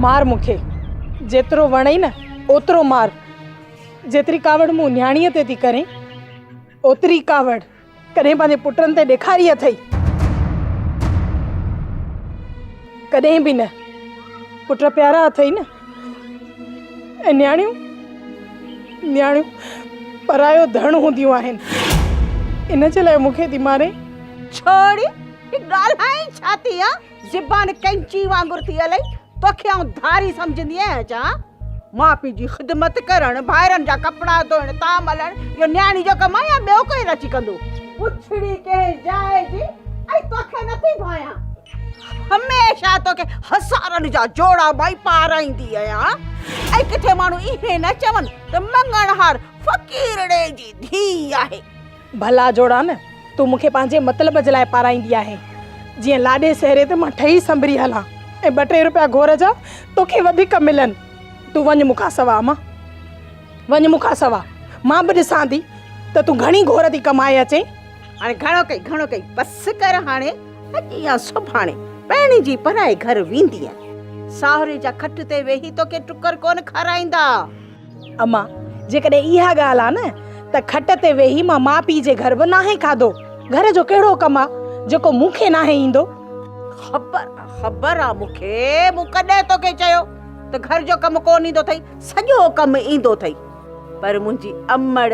مار مون کي، جيترو وڻئي نه اوترو مار. جيتري ڪاوڙ مون نياڻيء تي ٿي ڪرين، اوتري ڪاوڙ ڪڏهن پنهنجي پٽن تي ڏيکاري اٿئي؟ ڪڏهن به نه. پٽ پيارا اٿئي نه؟ ۽ نياڻيون، نياڻيون پرايو ڌڻ هونديون آهن. ان جي لاء مون کي ٿي مارين؟ ڇوڙي، هي ڳالهائين ڇا ٿي ها؟ زبان ڪئنچي وانگر ٿي هلئي، توکي آئون ڌاري سمجهندي آهيان ڇا؟ ماء پيء جي خدمت ڪرڻ، ڀائرن جا ڪپڙا ڌوئڻ، طعام هلائڻ اهو نياڻي جو ڪم آهي يا ٻيو ڪير اچي ڪندو؟ پڇڙي ڪنهن جاء جي ۽ توکي نٿي ڀانيان. هميشه توکي هزارن جا جوڙا مائي پارائيندي آهيان ۽ ڪٿي ماڻهو ائين نه چون ته مڱڻهار فقيرڙي جي ڌيء آهي. ڀلا جوڙا نه تون مون کي پنهنجي مطلب جي لاء پارائيندي آهين، جيئن لاڏي سهري تي مان ٺهي سنڀري هلان ۽ ٻه ٽي روپيا گهور جا توکي وڌيڪ ملن. تون وڃ مون کان سوا امان، وڃ مون کان سوا، مان به ڏسان ٿي ته تون گهڻي گهور ٿي ڪمائي اچين. هاڻي گهڻو ڪئي، گهڻو ڪئي، بس ڪر هاڻي، اڄ يا سڀاڻي پرڻجي پرائي گهر ويندينء. ساهري جا کٽ تي ويهي توکي ٽڪر ڪونه کارائيندا. اما، جيڪڏهن اها ڳالهه آ نه ته کٽ تي ويهي مان ماء پيء جي گهر به ناهي کاڌو. گهر جو ڪهڙو ڪم آ جيڪو مون کي ناهي ايندو. خبر آ، خبر آ مون کي، مون ڪڏهن توکي چيو ته گهر جو ڪم ڪونه ايندو اٿئي، سڄو ڪم ايندو اٿئي. پر منهنجي امڙ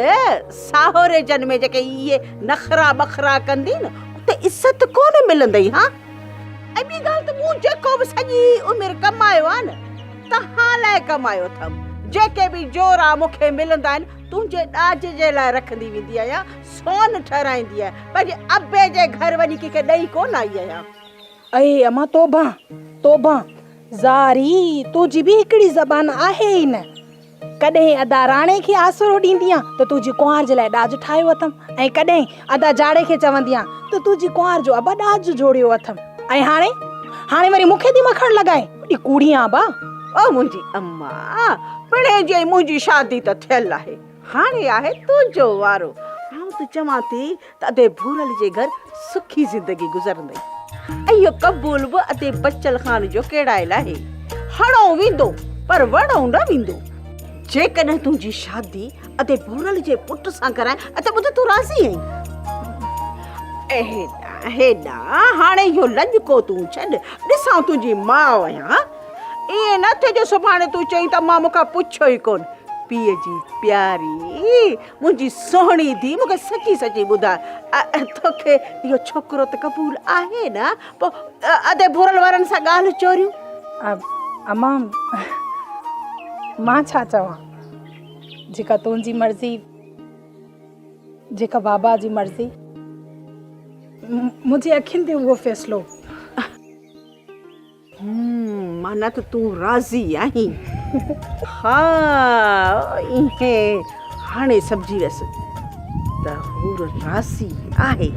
ساهوري جن ۾ جيڪي اهي نخرا ٻخرا ڪندين نه، اتي عزت ڪونه ملندئي ها. ۽ ٻي ڳالهه ته مون جيڪو به سڄي عمر ڪمايو آ نه، توهان لاء ڪمايو اٿم. جيڪي به جورا مون کي ملندا آهن، تنهنجي ڏاج جي لاء رکندي ويندي آهيان، سون ٺهرائيندي آهيان، پنهنجي ابي جي گهر وڃي ڪنهن کي ڏئي ڪونه آئي آهيان. اي امان توبهان، توبهان، زاري تنهنجي به هڪڙي زبان آهي ئي نه. ڪڏهن ادا راڻي کي آسرو ڏيندي آن ته تنهنجي ڪنوار جي لاء ڏاج ٺاهيو اٿم ۽ ڪڏهن ادا جاڙي کي چوندي آن ته تنهنجي ڪنوار جو ابا ڏاج جوڙيو اٿم ۽ هاڻي هاڻي وري مون کي ٿي مکڻ لڳائين. وڏي ڪوڙي آن ابا. او منهنجي اما، پڻهين جي ۽ منهنجي شادي ته ٿيل آهي، هاڻي آهي تنهنجو وارو. آئون ته چوان ٿي ته ادي ڀورل جي گهر سکي زندگي گذرندئي ۽ اهو قبول به ادي بچل خان جو ڪيڙايل آهي. هڻو ويندو پر وڙهو نه ويندو. جيڪڏهن تنهنجي شادي ادي ڀورل جي پٽ سان ڪرايان ته ٻڌ تون راضي آهين؟ هيڏانهن هيڏانهن هاڻي اهو لڄڪو تون ڇڏ، ڏسان تنهنجي ماء آهيان. ائين نه ٿئي جو سڀاڻي تون چئين ته امان مون کان پڇيو ئي ڪونه. پيء جي پياري منهنجي سهڻي ڌيء مون کي سچي سچي ٻڌاء توکي اهو ڇوڪرو ته قبول آهي نه؟ پوء ادي ڀورل وارن سان ڳالهه چوريون. امان مان ڇا چوان، جيڪا تنهنجي مرضي، جيڪا بابا جي مرضي، منهنجي اکين تي اهو فيصلو. هم، معنيٰ ته تون راضي آهين. ها، ايئن هاڻي سمجهي ويس ته حور راضي آهي.